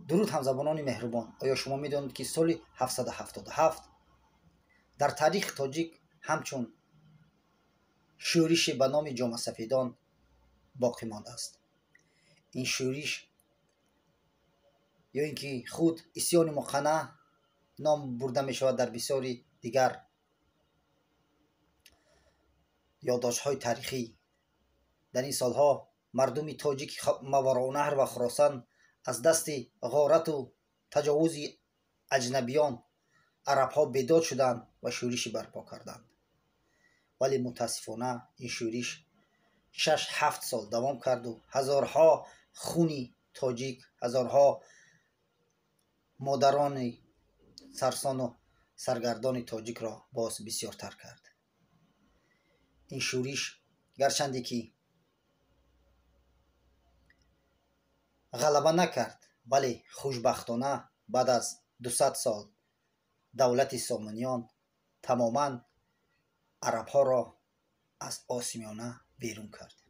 Дуруд, ҳамзабонони меҳрубон! Оё шумо медонед, ки соли 777 дар таърихи тоҷик ҳамчун шӯрише ба номи ҷомасафедон боқӣ мондааст? Ин шӯриш ё ин ки худ исьёни муқанна ном бурда мешавад дар бисёри дигар ёддоштҳои таърихӣ. Дар ин солҳо мардуми тоҷики Мавароуннаҳр ва Хуросан аз дасти ғорату таҷовузи аҷнабиён, арабҳо, бедод шуданд ва шӯрише барпо карданд. Вале мутаассифона ин шӯриш 6-7 сол давом карду ҳазорҳо хуни тоҷик, ҳазорҳо модарони сарсону саргардони тоҷикро боз бисёртар кард. Ин шӯриш гарчанде ки ғалаба накард, вале хушбахтона баъд аз 200 сол давлати Сомониён тамоман арабҳоро аз Осиёи Миёна берун кард.